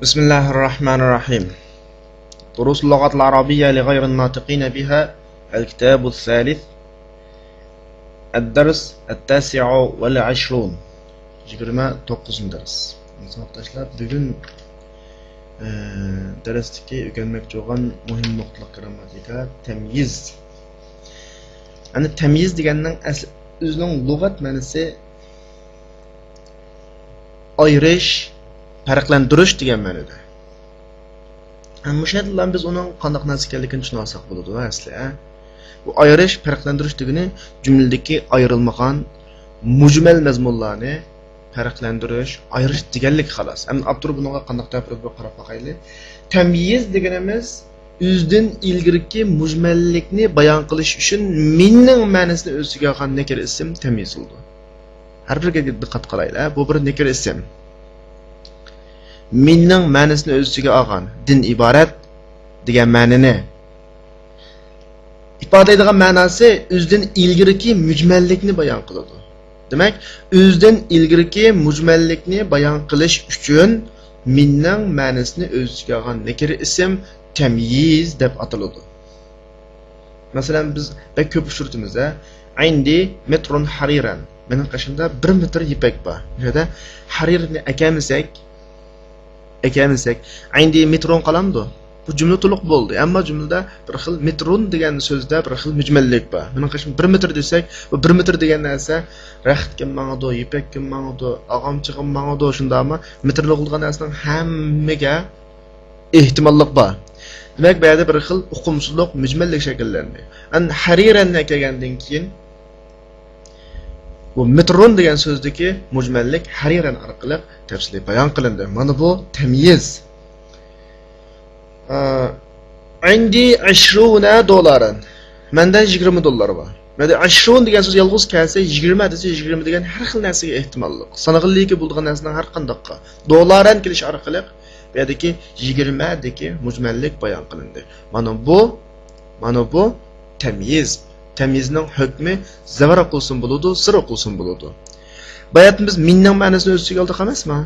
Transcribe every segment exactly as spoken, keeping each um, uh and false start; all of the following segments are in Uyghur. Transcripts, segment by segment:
بسم الله الرحمن الرحيم. دروس اللغة العربية لغير الناطقين بها، الكتاب الثالث، الدرس التاسع والعشرون. يىگىرمە توققۇزىنچى دەرس. ساۋاقداشلار، بۈگۈن، ئە، دەرستىكى ئۆگەنمەكچى بولغان مۇھىم نۇقتىلىق گىرامماتىكا تەميىز. يەنى تەميىز دېگەننىڭ ئەسلى ئۆزىنىڭ لۇغەت مەنىسى ئايرىش، پەرقلەندۈرۈش دېگەن مەنىدە. ھە، مۇشۇ يەردىلا بىز ئۇنىڭ قانداق نەرسە ئىكەنلىكىنى چۈشىنىۋالساق بولىدۇ ئەسلى، ھە. بۇ ئايرىش، پەرقلەندۈرۈش دېگىنى جۈملىدىكى ئايرىلمىغان مۈجمەل مەزمۇنلارنى پەرقلەندۈرۈش، ئايرىش دېگەنلىك خالاس. ئەمدى ئاپتور بۇنىڭغا قانداق تەپسىر بېرىپ قاراپ باقايلى. تەميىز دېگىنىمىز ئۆزىدىن ئىلگىرىكى مۈجمەللىكنى بايان قىلىش ئۈچۈن مىننىڭ مەنىسىنى ئۆز ئىچىگە ئالغان نەكىرە ئىسىم تەميىز بولىدۇ. ھەر بىرىگە دىققەت قىلايلى. بۇ بىر نەكىرە ئىسىم. مىننىڭ مەنىسىنى ئۆز ئىچىگە ئالغان، دىن ئىبارەت دېگەن مەنىنى ئىپادىلەيدىغان مەناسى ئۆزىدىن ئىلگىرىكى مۈجمەللىكنى بايان قىلىدۇ. دېمەك، ئۆزىدىن ئىلگىرىكى مۈجمەللىكنى بايان قىلىش ئۈچۈن مىننىڭ مەنىسىنى ئۆز ئىچىگە ئالغان نەكىرە ئىسىم تەميىز دەپ ئاتىلىدۇ. مەسىلەن، بىز بەك كۆپ ئۇچرىتىمىز-دە، «عندي متر حريرا»، مېنىڭ قېشىمدا بىر مېتىر يىپەك بار. بۇ يەردە ھەرىرنى ئەكەلمىسەك، ئەكەلمىسەك، «عندي متر» قالامدۇ؟ بۇ جۈملە تولۇق بولدى. ئەمما جۈملىدە بىر خىل، «متر» دېگەن سۆزدە بىر خىل مۈجمەللىك بار. مېنىڭ قېشىمدا بىر مېتىر دېسەك، بۇ بىر مېتىر دېگەن نەرسە رەختكىمۇ ماڭىدۇ، يىپەككىمۇ ماڭىدۇ، ئاغامچىغىمۇ ماڭىدۇ، شۇنداقمۇ؟ مېتىرلىق بولىدىغان نەرسىنىڭ ھەممىگە ئېھتىماللىق بار. دېمەك، بۇ يەردە بىر خىل ئۇقۇمسىزلىق، مۈجمەللىك شەكىللەندى. ئەن ھەرىرەننى ئەكەلگەندىن كېيىن، بۇ متر دېگەن سۆزدىكى مۈجمەللىك ھەرىرەن ئارقىلىق تەپسىلىي بايان قىلىندى. مانا بۇ تەميىز. ئە، «عندي عشرون دولارا». مەندە يىگىرمە دوللار بار. مەندە «عشرون» دېگەن سۆز يالغۇز كەلسە، «يىگىرمە» دېسە، يىگىرمە دېگەن ھەر خىل نەرسىگە ئېھتىماللىق. سانىغىلى بولىدىغان نەرسىنىڭ ھەر قانداققا. «دولارا» كېلىش ئارقىلىق بۇ يەردىكى «يىگىرمە» دىكى مۈجمەللىك بايان قىلىندى. مانا بۇ، مانا بۇ تەميىز. تەميىزنىڭ ھۆكمى زەۋەر ئوقۇلسىمۇ بولىدۇ، زېر ئوقۇلسىمۇ بولىدۇ. باياتىن بىز مىننىڭ مەنىسىنى ئۆز ئىچىگە ئالدۇق ئەمەسمۇ؟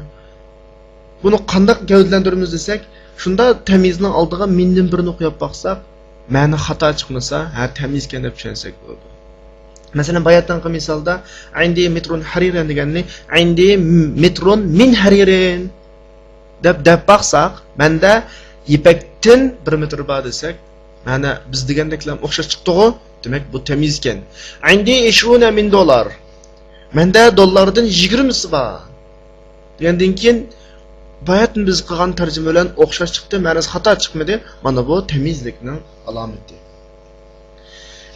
بۇنى قانداق گەۋدىلەندۈرىمىز دېسەك، شۇنداق تەميىزنىڭ ئالدىغا مىندىن بىرنى قويۇپ باقساق، مەنە خاتا چىقمىسا، ھە، تەميىزكەن دەپ چۈشەنسەك بولىدۇ. مەسىلەن، باياتىنقى مىسالدا، «عندي متر حرير» دېگەننى «عندي متر من حرير» دەپ، دەپ باقساق، مەندە يىپەكتىن بىر مېتىر بار دېسەك، مەنە بىز دېگەندەكلا ئوخشاش چىقتىغۇ؟ دېمەك، بۇ تەميىزكەن. «عندي عشرون من دولار». مەندە دوللاردىن يىگىرمىسى بار. دېگەندىن كېيىن، باياتىن بىز قىلغان تەرجىمە بىلەن ئوخشاش چىقتى، مەنىسى خاتا چىقمىدى. مانا بۇ تەميىزلىكنىڭ ئالامىتى.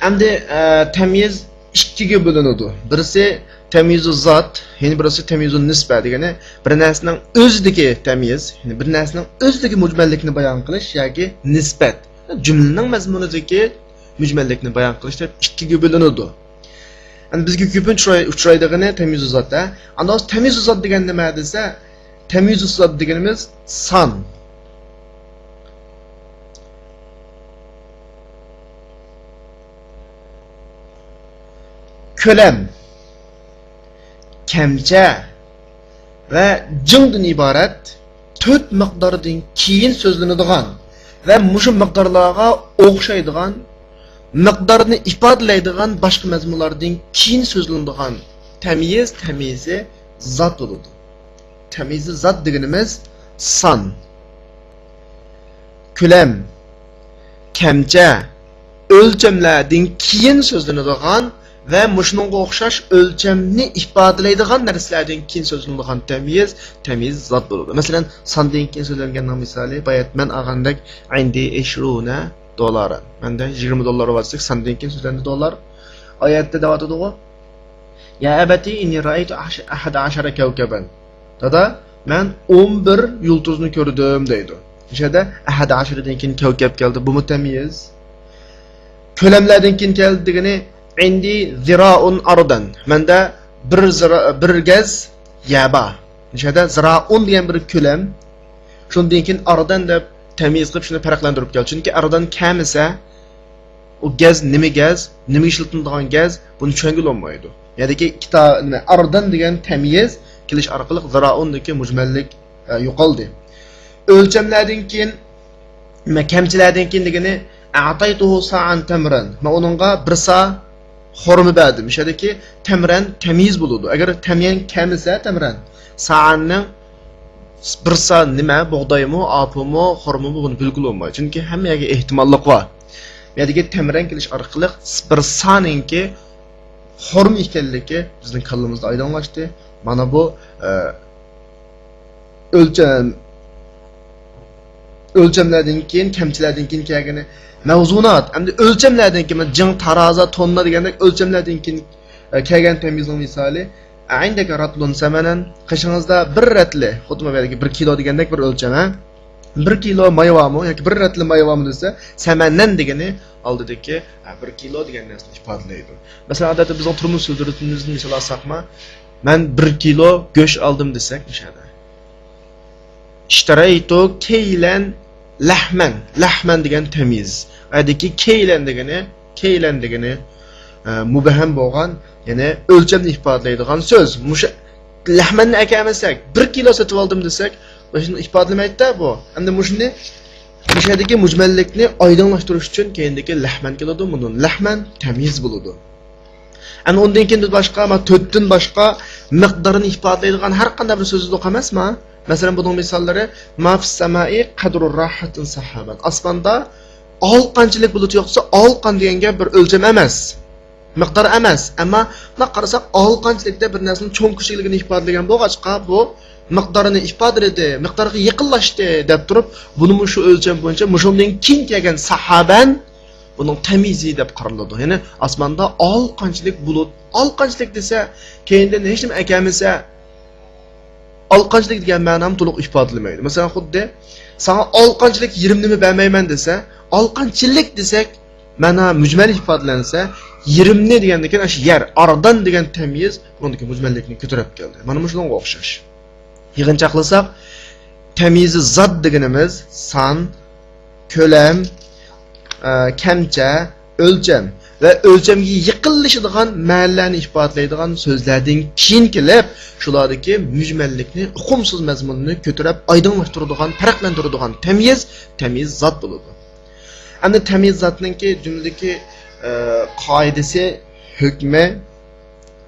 ئەمدى، ئە، تەميىز ئىككىگە بۆلۈنىدۇ. بىرسى تەميىزۇ زات، يەنە بىرسى تەميىزۇ نىسبە دېگىنى بىر نەرسىنىڭ ئۆزىدىكى تەميىز، يەنى بىر نەرسىنىڭ ئۆزىدىكى مۈجمەللىكنى بايان قىلىش ياكى نىسبەت. جۈملىنىڭ مەزمۇنىدىكى مۈجمەللىكنى بايان قىلىش دەپ ئىككىگە بۆلۈنىدۇ. ئەمدى بىزگە كۆپىنچە ئۇچراي-، ئۇچرايدىغىنى تەميىزۇ زات، ھە؟ ئاندىن تەميىزۇ زات دېگەن نېمە دېسە، تەميىزۇ زات دېگىنىمىز سان. كۆلەم، كەمچە ۋە جىڭدىن ئىبارەت تۆت مىقداردىن كېيىن سۆزلىنىدىغان ۋە مۇشۇ مىقدارلارغا ئوخشايدىغان مىقدارنى ئىپادىلەيدىغان باشقا مەزمۇنلاردىن كېيىن سۆزلىنىدىغان تەميىز، تەميىزى زات بولىدۇ. تەميىزى زات دېگىنىمىز سان، كۆلەم، كەمچە، ئۆلچەملەردىن كېيىن سۆزلىنىدىغان ۋە مۇشۇنىڭغا ئوخشاش ئۆلچەمنى ئىپادىلەيدىغان نەرسىلەردىن كېيىن سۆزلىنىدىغان تەميىز، تەميىز زات بولىدۇ. مەسىلەن، ساندىن كېيىن سۆزلەنگەننىڭ مىسالى، بايات مەن ئالغاندەك، «عندي عشرون دولارا»، مەندە يىگىرمە دوللار بار دېسەك، ساندىن كېيىن سۆزلەندى دوللار. ئايەتتە دەۋاتىدىغۇ، «يا أبت إني رأيت أحد عشر كوكبا». دادا، مەن ئون بىر يۇلتۇزنى كۆردۈم دەيدۇ. مۇشۇ يەردە «أحد عشر» دىن كېيىن كەۋكەپ كەلدى، بۇمۇ تەميىز. كۆلەملەردىن كېيىن كەلدى دېگىنى «عندي ذراع أرضا». مەندە بىر زىرا-، بىر گەز يەر بار. مۇشۇ يەردە «ذراع» دېگەن بىر كۆلەم. شۇندىن كېيىن «أرضا» دەپ تەميىز قىلىپ شۇنى پەرقلەندۈرۈپ كەلدى. چۈنكى «أرضا» كەلمىسە، ئۇ گەز نېمە گەز، نېمىگە ئىشلىتىلىدىغان گەز، بۇنى چۈشەنگىلى بولمايدۇ. يەنىكى كىتا-، نېمە، «أرضا» دېگەن تەميىز كېلىش ئارقىلىق «ذراع»دىكى مۈجمەللىك، ئە، يوقالدى. ئۆلچەملەردىن كېيىن، مە-، كەمچىلەردىن كېيىن دېگىنى، «ئەتەيتۇھۇ سائەن تەمرەن»، مەن ئۇنىڭغا بىر سا خورما بەردىم. مۇشۇ يەردىكى تەمرەن تەميىز بولىدۇ. ئەگەر تەميەن كەلمىسە، تەمرەن، سائەننىڭ بىر سا نېمە، بۇغدايمۇ، ئاپىمۇ، خورمىمۇ، بۇنى بىلگىلى بولمايدۇ. چۈنكى ھەممە يەرگە ئېھتىماللىق بار. بۇ يەردىكى تەمرەن كېلىش ئارقىلىق بىر سانىڭكى خورما ئىكەنلىكى بىزنىڭ كاللىمىزدا ئايدىڭلاشتى. مانا بۇ، ئە، ئۆلچەم، ئۆلچەملەردىن كېيىن، كەمچىلەردىن كېيىن كەلگىنى. مەۋزۇنات، ئەمدى ئۆلچەملەردىن كېيىن، جىڭ، تارازا، توننا دېگەندەك ئۆلچەملەردىن كېيىن، ئە، كەلگەن تەميىزنىڭ مىسالى، ئەئىندەكە راتلۇن سەمەنەن، قېشىڭىزدا بىر رەتلى، خۇددى ماۋۇ يەردىكى بىر كىلو دېگەندەك بىر ئۆلچەم، ھە؟ بىر كىلو مايۋامۇ ياكى بىر رەتلى مايۋامۇ دېسە، سەمەنەن دېگىنى ئالدىدىكى، ھە، بىر كىلو دېگەن نەرسىنى ئىپادىلەيدۇ. مەسىلەن، ئادەتتە بىزنىڭ تۇرمۇش سۆزلىرىمىزدىن مىسال ئالساقمۇ، مەن بىر كىلو گۆش ئالدىم دېسەك، مۇشۇ يەردە. ئىشتەرەيتۇ كەيلەن لەھمەن. لەھمەن دېگەن تەميىز. ئەدىكى كەيلەن دېگىنى، كەيلەن دېگىنى، ئە، مۇبھەم بولغان، يەنى ئۆلچەمنى ئىپادىلەيدىغان سۆز. مۇشۇ لەھمەننى ئەكەلمىسەك، بىر كىلو سېتىۋالدىم دېسەك، مۇشۇنى ئىپادىلىمەيدۇ-دە بۇ. ئەمدى مۇشۇنى، مۇشۇ يەردىكى مۇجمەللىكنى ئايدىڭلاشتۇرۇش ئۈچۈن كەينىدىكى لەھمەن كېلىدۇ، مۇنۇ لەھمەن تەميىز بولىدۇ. ئەنە ئۇندىن كېيىن بىز باشقا، ما تۆتتىن باشقا مىقدارنى ئىپادىلەيدىغان ھەر قانداق بىر سۆز يوق ئەمەسما؟ مەسىلەن، بۇنىڭ مىساللىرى، ما فىس سەمائى قەدرۇ راھەتىن سەھابەن. ئاسماندا ئالىقانچىلىك بۇلۇت يوق دېسە، ئالىقان دېگەن گەپ بىر ئۆلچەم ئەمەس، مىقدار ئەمەس. ئەمما مۇنداق قارىساق، ئالىقانچىلىكتا بىر نەرسىنىڭ چوڭ كىچىكلىكىنى ئىپادىلىگەن بولغاچقا، بۇ مىقدارىنى ئىپادىلىدى، مىقدارغا يېقىنلاشتى دەپ تۇرۇپ، بۇنىمۇ شۇ ئۆلچەم بويىچە، مۇشۇندىن كېيىن كەلگەن سەھابەن، بۇنىڭ تەميىزى دەپ قارىلىدۇ. يەنى ئاسماندا ئالىقانچىلىك بۇلۇت، ئالىقانچىلىك دېسە، كەينىدىن ھېچنېمە ئەكەلمىسە، ئالىقانچىلىك دېگەن مەنانى تولۇق ئىپادىلىمەيدۇ. مەسىلەن، خۇددى ساڭا ئالىقانچىلىك يېرىمنىمۇ بەرمەيمەن دېسە، ئالىقانچىلىك دېسەك، مەنا مۇجمەل ئىپادىلەنسە، يېرىمنى دېگەندىن كېيىن ئاشۇ يەر، ئارىدان دېگەن تەميىز بۇندىكى مۇجمەللىكنى كۆتۈرۈپ كەلدى. مانا مۇشۇنىڭغا ئوخشاش. يىغىنچاقلىساق، تەميىزى زات دېگىنىمىز سان، كۆلەم، ئە، كەمچە، ئۆلچەم ۋە ئۆلچەمگە يېقىنلىشىدىغان مەنىلەرنى ئىپادىلەيدىغان سۆزلەردىن كېيىن كېلىپ، شۇلاردىكى مۈجمەللىكنى، ئۇقۇمسىز مەزمۇننى كۆتۈرۈپ ئايدىڭلاشتۇرىدىغان، پەرقلەندۈرىدىغان تەميىز، تەميىز زات بولىدۇ. ئەمدى تەميىز زاتنىڭكى جۈملىدىكى، ئە، قائىدىسى، ھۆكمى،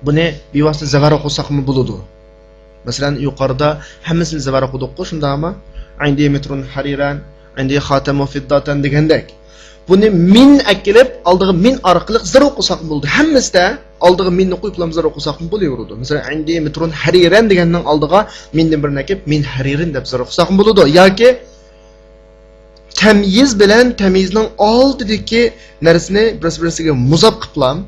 بۇنى بىۋاسىتە زەۋەر ئوقۇساقمۇ بولىدۇ. مەسىلەن، يۇقىرىدا ھەممىسىنى زەۋەر ئوقۇدۇققۇ، شۇنداقمۇ؟ ئەيندى مىترۇن ھەرىرەن، ئەيندى خاتەمۇ فىدداتەن دېگەندەك. بۇنى مىن ئەكېلىپ، ئالدىغا مىن ئارقىلىق زەر ئوقۇساقمۇ بولىدۇ. ھەممىسىدە ئالدىغا مىننى قويۇپلا زەر ئوقۇساقمۇ بولۇۋېرىدۇ. مەسىلەن، ئەيندى مىترۇن ھەرىرەن دېگەننىڭ ئالدىغا مىندىن بىرنى ئەكېلىپ، مىن ھەرىرىن دەپ زەر ئوقۇساقمۇ بولىدۇ. ياكى تەميىز بىلەن تەميىزنىڭ ئالدىدىكى نەرسىنى بىرسى-بىرسىگە مۇزاپ قىپلام،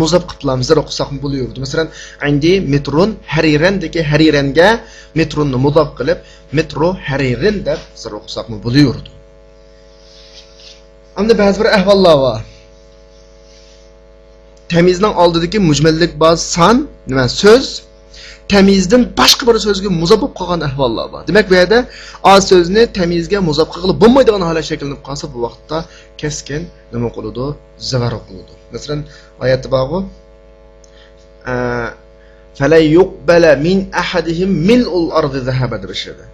مۇزاپ قىپلام زەر ئوقۇساقمۇ بولۇۋېرىدۇ. مەسىلەن، ئەيندى مىترۇن ھەرىرەندىكى ھەرىرەنگە مىترۇننى مۇزاپ قىلىپ، مىترۇ ھەرىرىن دەپ زەر ئوقۇساقمۇ بولۇۋېرىدۇ. ئەمدى بەزى بىر ئەھۋاللار بار. تەميىزنىڭ ئالدىدىكى مۇجمەللىك بار سان، نېمە، سۆز، تەميىزدىن باشقا بىر سۆزگە مۇزاپ بولۇپ قالغان ئەھۋاللار بار. دېمەك، بۇ يەردە ئا سۆزنى تەميىزگە مۇزاپ قىلغىلى بولمايدىغان ھالەت شەكىللىنىپ قالسا، بۇ ۋاقىتتا كەسكىن نېمە قىلىدۇ؟ زەۋەر قىلىدۇ. مەسىلەن، ئايەتتە بارغۇ، ئە، فەلەن يۇقبەلە مىن ئەھەدىھىم مىلئۇل ئەرزى زەھەبە دېيىشىدۇ.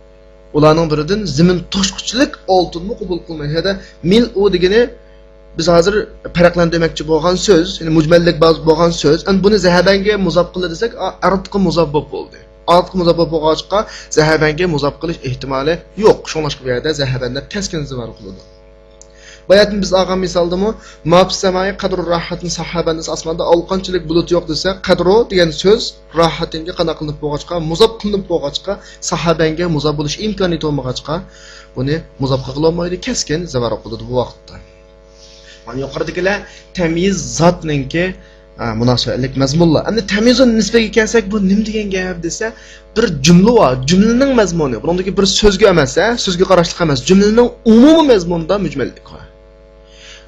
ئۇلارنىڭ بىرىدىن زېمىن توشقۇچىلىق ئالتۇنمۇ قوبۇل قىلمايدۇ. يەنە مىلئۇ دېگىنى، بىز ھازىر پەرقلەندۈرمەكچى بولغان سۆز، يەنى مۇجمەللىك باز بولغان سۆز. ئەمدى بۇنى زەھەبەنگە مۇزاپ قىلدى دېسەك، ئا-، ئەرتقا مۇزاپ بولۇپ بولدى. ئەرتقا مۇزاپ بولۇپ بولغاچقا، زەھەبەنگە مۇزاپ قىلىش ئېھتىمالى يوق. شۇڭلاشقا بۇ يەردە زەھەبەن دەپ كەسكىن زەۋەر قىلىدۇ. باياتىن بىز ئالغان مىسالدىمۇ، ما فىس سەمائى قەدرۇ راھەتىن سەھابەن دېسە، ئاسماندا ئالىقانچىلىك بۇلۇت يوق دېسە، قەدرۇ دېگەن سۆز راھەتىنگە قانداق قىلىنىپ بولغاچقا، مۇزاپ قىلىنىپ بولغاچقا، سەھابەنگە مۇزاپ بولۇش ئىمكانىيىتى بولمىغاچقا، بۇنى مۇزاپ قىلغىلى بولمايدۇ، كەسكىن زەۋەر قىلىدۇ بۇ ۋاقىتتا. مانا يۇقىرىدىكىلەر تەميىز زاتنىڭكى، ئا، مۇناسىۋەتلىك مەزمۇنلار. ئەمدى تەميىزۇن نىسبەگە كەلسەك، بۇ نېمە دېگەن گەپ دېسە، بىر جۈملە بار، جۈملىنىڭ مەزمۇنى. بۇنىڭدىكى بىر سۆزگە ئەمەس، ھە، سۆزگە قاراشلىق ئەمەس، جۈملىنىڭ ئومۇمىي مەزمۇنىدا مۇجمەللىك بار.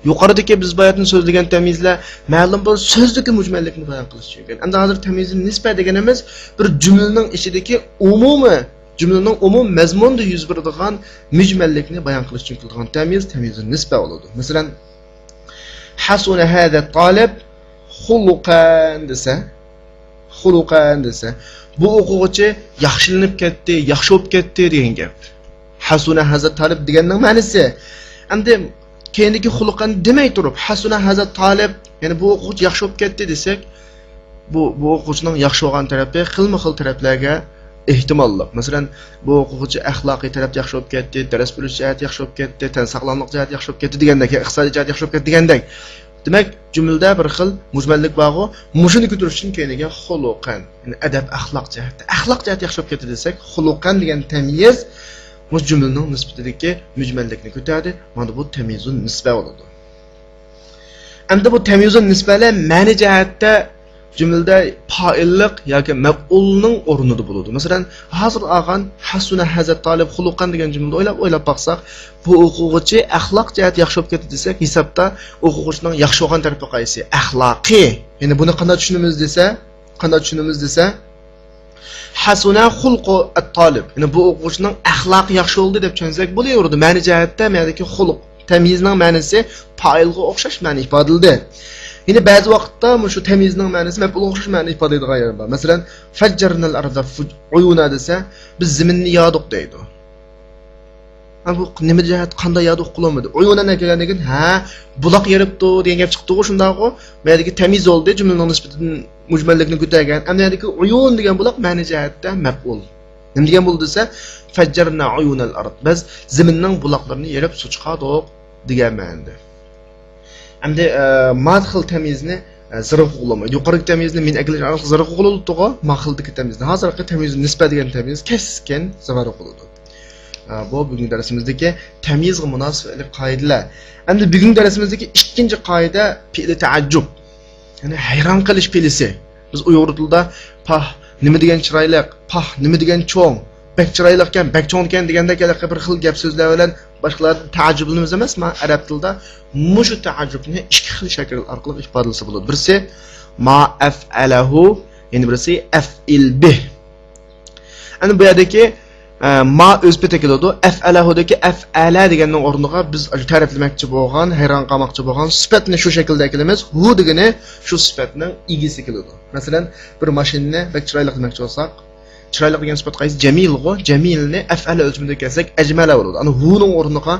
يۇقىرىدىكى بىز باياتىن سۆزلىگەن تەميىزلەر مەلۇم بىر سۆزدىكى مۇجمەللىكنى بايان قىلىش ئۈچۈن. ئەمدى ھازىر تەميىزۇن نىسبە دېگىنىمىز بىر جۈملىنىڭ ئىچىدىكى ئومۇمىي جۈملىنىڭ ئومۇمىي مەزمۇنىدا يۈز بېرىدىغان مۇجمەللىكنى بايان قىلىش ئۈچۈن كېلىدىغان تەميىز، تەميىزۇن نىسبە بولىدۇ. مەسىلەن، ھەسۇنە ھەزە تالىب خۇلۇقەن دېسە، خۇلۇقەن دېسە، بۇ ئوقۇغۇچى ياخشىلىنىپ كەتتى، ياخشى بولۇپ كەتتى دېگەن گەپ. ھەسۇنە ھازا تالىب دېگەننىڭ مەنىسى. ئەمدى كەينىدىكى خۇلۇقەن دېمەي تۇرۇپ، ھەسۇنە ھازا تالىب، يەنى بۇ ئوقۇغۇچى ياخشى بولۇپ كەتتى دېسەك، بۇ، بۇ ئوقۇغۇچىنىڭ ياخشى بولغان تەرىپى خىلمۇ خىل تەرەپلەرگە ئېھتىماللىق. مەسىلەن، بۇ ئوقۇغۇچى ئەخلاقىي تەرەپتە ياخشى بولۇپ كەتتى، دەرس بىلىش جەھەتتە ياخشى بولۇپ كەتتى، تەن ساغلاملىق جەھەتتە ياخشى بولۇپ كەتتى دېگەندەك، يا ئىقتىسادىي جەھەتتە ياخشى بولۇپ كەتتى دېگەندەك. دېمەك، جۈملىدە بىر خىل مۇجمەللىك بارغۇ، مۇشۇنى كۆتۈرۈش ئۈچۈن كەينىگە خۇلۇقەن، يەنى ئەدەپ، ئەخلاق جەھەتتە. ئەخلاق جەھەتتە ياخشى بولۇپ كەتتى دېسەك، خۇلۇقەن دېگەن تەميىز مۇشۇ جۈملىنىڭ نىسبىتىدىكى مۇجمەللىكنى كۆتەردى. مانا بۇ تەميىزۇن نىسبە بولىدۇ. ئەمدى بۇ تەميىزۇن نىسبەلەر مەنە جەھەتتە جۈملىدە پائىللىق ياكى مەپئۇلنىڭ ئورنىدا بولىدۇ. مەسىلەن، ھازىر ئالغان ھەسۇنە ھازا تالىب خۇلۇقەن دېگەن جۈملىدە ئويلاپ، ئويلاپ باقساق، بۇ ئوقۇغۇچى ئەخلاق جەھەتتە ياخشى بولۇپ كەتتى دېسەك، ھېسابتا ئوقۇغۇچىنىڭ ياخشى بولغان تەرىپى قايسى؟ ئەخلاقى. يەنى بۇنى قانداق چۈشىنىمىز دېسە، قانداق چۈشىنىمىز دېسە، ھەسۇنە خۇلقۇ ئەت-تالىب. يەنى بۇ ئوقۇغۇچىنىڭ ئەخلاقى ياخشى بولدى دەپ چۈشەنسەك بولۇۋېرىدۇ. مەنە جەھەتتە مەنىدىكى خۇلق، تەميىزنىڭ مەنىسى پائىلغا ئوخشاش مەنە ئىپادىلىدى. يەنە بەزى ۋاقىتتا مۇشۇ تەميىزنىڭ مەنىسى مەپئۇلغا ئوخشاش مەنە ئىپادىلەيدىغان يەر بار. مەسىلەن، فەججەرنەل ئەرزە فۇج-، ئۇيۇنا دېسە، بىز زېمىننى يادۇق دەيدۇ. ھە، بۇ نېمە جەھەت، قانداق يادۇق قىلالمىدى؟ ئۇيۇنەن كەلگەندىن كېيىن، ھە، بۇلاق يېرىپتۇ دېگەن گەپ چىقتىغۇ، شۇنداقغۇ؟ بۇ يەردىكى تەميىز بولدى، جۈملىنىڭ نىسبىتىدىن مۇجمەللىكنى كۆتەرگەن. ئەمدى يەردىكى ئۇيۇن دېگەن بۇلاق مەنە جەھەتتە مەپئۇل. نېمە دېگەن بولدى دېسە، فەججەرنا ئۇيۇنەل ئەرد. بىز زېمىننىڭ بۇلاقلىرىنى يېرىپ سۇ چىقاردۇق دېگەن مەنىدە. ئەمدى، ئە، ما خىل تەميىزنى، ئە، زىرغا قوغلىمايدۇ. يۇقىرىقى تەميىزنى مىن ئەكىلىش ئارقىلىق زىرغا قوغلىلىدىغۇ، ما خىلدىكى تەميىزنى. ھازىرقى تەميىز نىسبە دېگەن تەميىز كەسكىن زىرغا قوغلىلىدۇ. ئە، بۇ بۈگۈنكى دەرسىمىزدىكى تەميىزغا مۇناسىۋەتلىك قائىدىلەر. ئەمدى بۈگۈنكى دەرسىمىزدىكى ئىككىنچى قائىدە پېئىلى تەئەججۇب. يەنى ھەيران قېلىش پېئىلى. بىز ئۇيغۇر تىلىدا پاھ، نېمە دېگەن چىرايلىق، پاھ، نېمە دېگەن چوڭ، بەك چىرايلىقكەن، بەك چوڭكەن دېگەندەك ھېلىقى بىر خىل گەپ سۆزلەر بىلەن باشقىلاردىن تەئەججۈبلىنىمىز ئەمەسمۇ؟ ئەرەب تىلىدا مۇشۇ تەئەججۇبنى ئىككى خىل شەكىل ئارقىلىق ئىپادىلىسە بولىدۇ. بىرسى ما ئەفئەلەھۇ، يەنە بىرسى ئەفئىل بىھ. ئەنە بۇ يەردىكى، ئە، ما ئۆز پېتى كېلىدۇ. ئەفئەلەھۇدىكى ئەفئەلە دېگەننىڭ ئورنىغا بىز تەرىپلىمەكچى بولغان، ھەيران قالماقچى بولغان سۈپەتنى شۇ شەكىلدە ئەكېلىمىز. ھۇ دېگىنى شۇ سۈپەتنىڭ ئىگىسى كېلىدۇ. مەسىلەن، بىر ماشىنىنى بەك چىرايلىق دېمەكچى بولساق، چىرايلىق دېگەن سۈپەت قايسى؟ جەمىلغۇ. جەمىلنى ئەفئەلە ئۆلچىمىدە كەلسەك، ئەجمەلە بولىدۇ. ئانا ھۇنىڭ ئورنىغا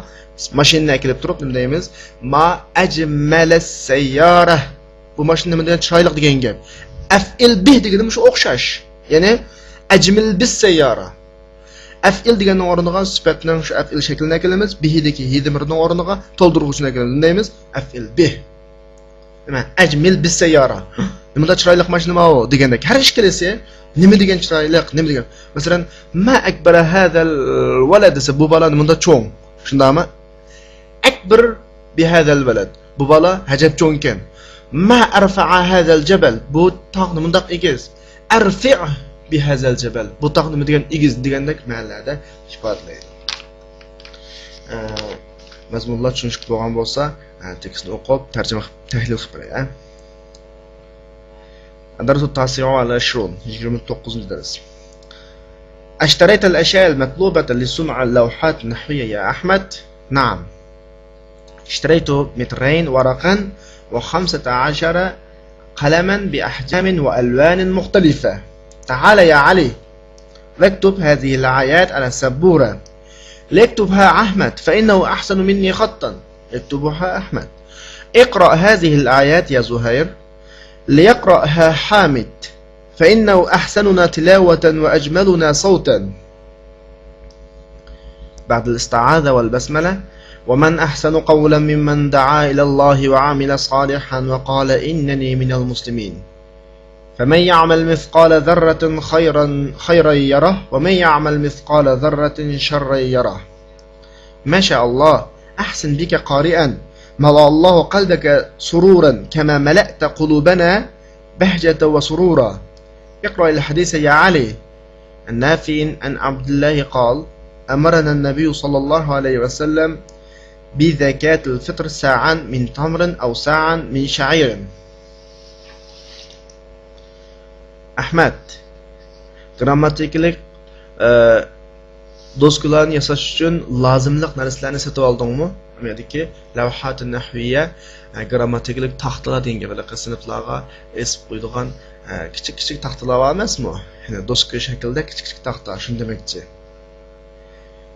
ماشىنىنى ئەكېلىپ تۇرۇپ نېمە دەيمىز؟ ما ئەجمەلەس سەييارە. بۇ ماشىنا نېمە دېگەن؟ چىرايلىق دېگەن گەپ. ئەفئىل بىھ دېگىنىمۇ شۇ ئوخشاش. يەنى ئەجمىل بىس سەييارە. ئەفئىل دېگەننىڭ ئورنىغا سۈپەتنىڭ شۇ ئەفئىل شەكلىنى ئەكېلىمىز. بىھىدىكى ھى زېمىرنىڭ ئورنىغا تولدۇرغۇچنى ئەكېلىمىز. نېمە دەيمىز؟ ئەفئىل بىھ. نېمە؟ ئەجمىل بىس سەييارە. نېمىدا چىرايلىق ماشىنا ماۋۇ دېگەندەك. ھەر ئىككىلىسى نېمە دېگەن چىرايلىق، نېمە دېگەن. مەسىلەن، ما ئەكبەرە ھازەل ۋەلەد دېسە، بۇ بالا نېمىدا چوڭ. شۇنداقمۇ؟ ئەكبىر بىھازەل ۋەلەد. بۇ بالا ئەجەب چوڭكەن. ما ئەرفەئە ھازەل جەبەل. بۇ تاغ نېمانداق ئېگىز. ئەرفىئ بىھازەل جەبەل. بۇ تاغ نېمە دېگەن ئېگىز دېگەندەك مەنىلەردە ئىپادىلەيدۇ. ئە، مەزمۇنلار چۈشىنىشلىك بولغان بولسا، ئە، تېكىستنى ئوقۇپ، تەرجىمە قىلىپ، تەھلىل قىلىپ بېرەي، ئە. الدرس التاسع والعشرون، يىگىرمە توققۇزىنچى دەرس. أشتريت الأشياء المطلوبة لصنع اللوحات النحوية يا أحمد؟ نعم. اشتريت مترين ورقا وخمسة عشر قلما بأحجام وألوان مختلفة. تعال يا علي، واكتب هذه الآيات على السبورة. ليكتبها أحمد فإنه أحسن مني خطا. يكتبها أحمد. اقرأ هذه الآيات يا زهير. ليقرأها حامد فإنه أحسننا تلاوة وأجملنا صوتا. بعد الاستعاذة والبسملة. ومن أحسن قولا ممن دعا إلى الله وعمل صالحا وقال إنني من المسلمين. فمن يعمل مثقال ذرة خيرا، خيرا يره، ومن يعمل مثقال ذرة شرا يره. ما شاء الله، أحسن بك قارئا، ملأ الله قلبك سرورا كما ملأت قلوبنا بهجة وسرورا. اقرأ الحديث يا علي. عن نافع عن عبد الله قال: أمرنا النبي صلى الله عليه وسلم بزكاة الفطر صاعا من تمر أو صاعا من شعير. ئەھمەد، گىرامماتىكىلىق، ئە، دوسكىلارنى ياساش ئۈچۈن لازىملىق نەرسىلەرنى سېتىۋالدىڭمۇ؟ ئۇ يەردىكى لەۋھاتۇن نەھۋىيە، ئە، گىرامماتىكىلىق تاختىلار دېگەن گەپ، ھېلىقى سىنىپلارغا ئېسىپ قويىدىغان، ئە، كىچىك كىچىك تاختىلار بار ئەمەسمۇ؟ يەنى دوسكا شەكلىدە كىچىك كىچىك تاختا، شۇنى دېمەكچى.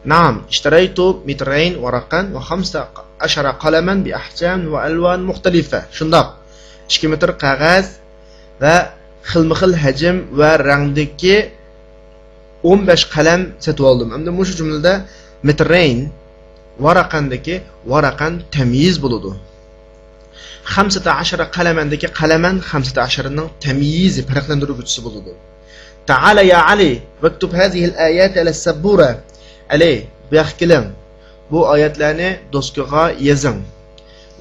نعم، اشتريت مترين ورقا وخمسة عشر قلما بأحجام وألوان مختلفة. شۇنداق، ئىككى مېتىر قەغەز ۋە خىلمۇ خىل ھەجىم ۋە رەڭدىكى ئون بەش قەلەم سېتىۋالدىم. ئەمدى مۇشۇ جۈملىدە مترين ورقاندىكى ورقا تەميىز بولىدۇ. خمسة عشر قلماندىكى قەلەمەن خمسة عشرنىڭ تەميىزى، پەرقلەندۈرگۈچىسى بولىدۇ. تعال يا علي واكتب هذه الآيات على السبورة. ئەلى، بۇ ياققا كېلىڭ. بۇ ئايەتلەرنى دوسكىغا يېزىڭ.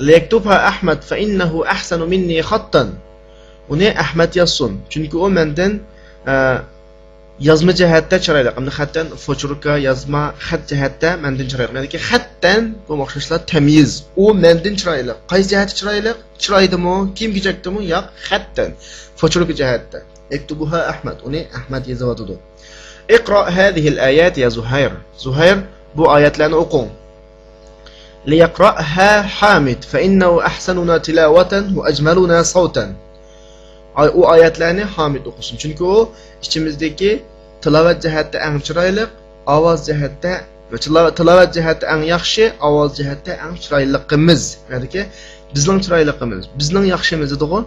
ليكتبها أحمد فإنه أحسن مني خطا. ئۇنى ئەھمەد يازسۇن، چۈنكى ئۇ مەندىن، ئە، يازما جەھەتتە چىرايلىق. ئەمدى خەتەن، فوچۇركا، يازما، خەت جەھەتتە مەندىن چىرايلىق. يەنىكى خەتتەن بۇ ئوخشاشلا تەميىز. ئۇ مەندىن چىرايلىق. قايسى جەھەتتە چىرايلىق؟ چىرايدىمۇ؟ كىيىم-كېچەكتىمۇ؟ ياق، خەتتەن. فوچۇركا جەھەتتە. يكتبها أحمد. ئۇنى ئەھمەد يېزىۋاتىدۇ. اقرأ هذه الآيات يا زهير. زۇھەير، بۇ ئايەتلەرنى ئوقۇڭ. ليقرأها حامد فإنه أحسننا تلاوة وأجملنا صوتا. ئاي-، ئۇ ئايەتلەرنى ھامىد ئوقۇسۇن. چۈنكى ئۇ ئىچىمىزدىكى تىلاۋەت جەھەتتە ئەڭ چىرايلىق، ئاۋاز جەھەتتە، تىلاۋەت، تىلاۋەت جەھەتتە ئەڭ ياخشى، ئاۋاز جەھەتتە ئەڭ چىرايلىقىمىز. يەنىكى بىزنىڭ چىرايلىقىمىز، بىزنىڭ ياخشىمىز دېدىغۇ.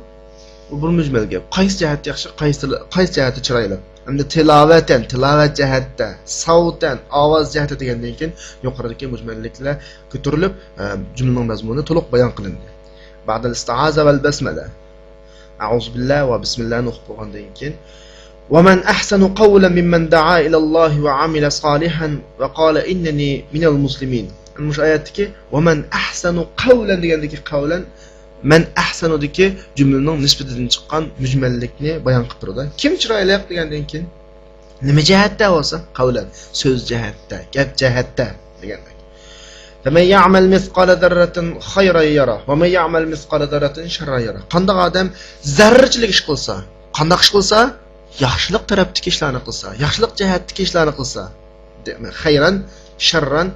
بۇ بىر مۈجمەل گەپ. قايسى جەھەتتە ياخشى، قايسى تىل-، قايسى جەھەتتە چىرايلىق؟ ئەمدى تىلاۋەتەن، تىلاۋەت جەھەتتە، ساۋتەن، ئاۋاز جەھەتتە دېگەندىن كېيىن يۇقىرىدىكى مۈجمەللىكلەر كۆتۈرۈلۈپ، ئە، جۈملىنىڭ مەزمۇنى تولۇق بايان قىلىندى. بعد الاستعاذة والبسملة. أعوذ بالله وبسم الله نى ئوقۇپ بولغاندىن كېيىن، ومن أحسن قولا ممن دعا إلى الله وعمل صالحا وقال إنني من المسلمين. مۇشۇ ئايەتتىكى ومن أحسن قولا دېگەندىكى قولا، من أحسن دىكى جۈملىنىڭ نىسبىتىدىن چىققان مۈجمەللىكنى بايان قىلىپ تۇرىدۇ. كىم چىرايلىق دېگەندىن كېيىن، نېمە جەھەتتە بولسا، قولا، سۆز جەھەتتە، گەپ جەھەتتە دېگەندەك. فمن يعمل مثقال ذرة خيرا يره ومن يعمل مثقال ذرة شرا يره. قانداق ئادەم زەررىچىلىك ئىش قىلسا، قانداق ئىش قىلسا، ياخشىلىق تەرەپتىكى ئىشلارنى قىلسا، ياخشىلىق جەھەتتىكى ئىشلارنى قىلسا، خەيرەن، شەررەن،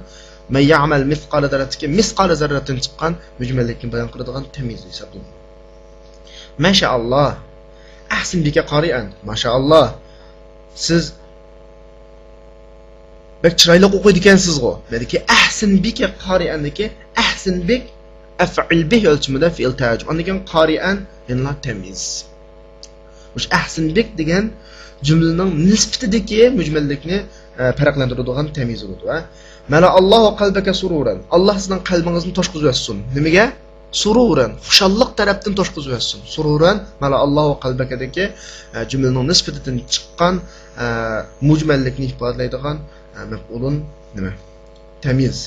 مەن يەئمەل مىسقالە زەررەتىكى، مىسقالە زەررەتتىن چىققان مۈجمەللىكنى بايان قىلىدىغان تەميىز ھېسابلىنىدۇ. ماشائاللا. ئەھسىن بىكە قارىئەن. ماشائاللا. سىز بەك چىرايلىق ئوقۇيدىكەنسىزغۇ. مەنىكى ئەھسىن بىكە قارىئەندىكى ئەھسىن بىك ئەفئىل بىھ ئۆلچىمىدە فېئىل تەئەججۈب. ئاندىن كېيىن قارىئەن يەنىلا تەميىز. مۇشۇ ئەھسىن بىك دېگەن جۈملىنىڭ نىسبىتىدىكى مۈجمەللىكنى، ئە، پەرقلەندۈرىدىغان تەميىز بولىدۇ، ھە. مەلەئاللاھۇ قەلبەكە سۇرۇرەن. ئاللا سىزنىڭ قەلبىڭىزنى توشقۇزۇۋەتسۇن. نېمىگە؟ سۇرۇرەن. خۇشاللىق تەرەپتىن توشقۇزۇۋەتسۇن. سۇرۇرەن، مەلەئاللاھۇ قەلبەكەدىكى، ئە، جۈملىنىڭ نىسبىتىدىن چىققان، ئە، مۇجمەللىكنى ئىپادىلەيدىغان، ئە، مەپئۇلۇن نېمە؟ تەميىز.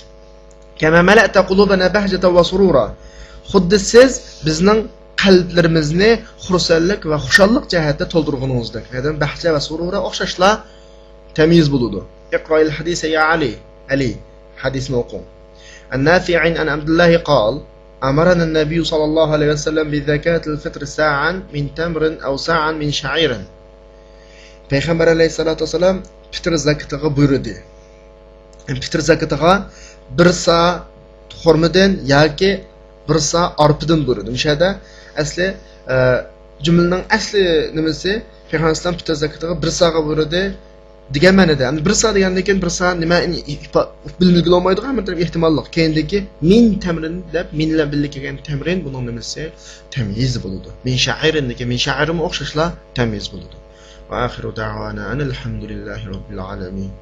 كما ملأت قلوبنا بهجة وسرورا. خۇددى سىز بىزنىڭ قەلبلىرىمىزنى خۇرسەنلىك ۋە خۇشاللىق جەھەتتە تولدۇرغىنىڭىزدەك. نەدىن بەھجە ۋە سۇرۇرا ئوخشاشلا تەميىز بولىدۇ. اقرأ الحديث يا علي. ئەلى، ھەدىسنى ئوقۇڭ. عن نافع عن عبد الله قال: أمرنا النبي صلى الله عليه وسلم بزكاة الفطر صاعا من تمر أو صاعا من شعير. پەيغەمبەر ئەلەيھىسسالاتۇ ۋەسسالام پىتىر زاكىتىغا بۇيرۇدى. پىتىر زاكىتىغا بىر سا خورمىدىن ياكى بىر سا ئارپىدىن بۇيرۇدى. مۇشۇ يەردە ئەسلى، ئە، جۈملىنىڭ ئەسلى نېمىسى، پەيغەمبەر ئەلەيھىسسالام پىتىر زاكىتىغا بىر ساغا بۇيرۇدى دېگەن مەنىدە. ئەمدى بىر سا دېگەندىن كېيىن بىر سا نېمە، بىلمىگىلى بولمايدىغان بىر ئېھتىماللىق. كەينىدىكى مىن تەمرىن دەپ، مىن بىلەن بىللە كەلگەن تەمرىن بۇنىڭ نېمىسى؟ تەميىزى بولىدۇ. مىن شەئىرىندىكى مىن شەئىرىمۇ ئوخشاشلا تەميىز بولىدۇ. وآخر دعوانا أن الحمد لله رب العالمين.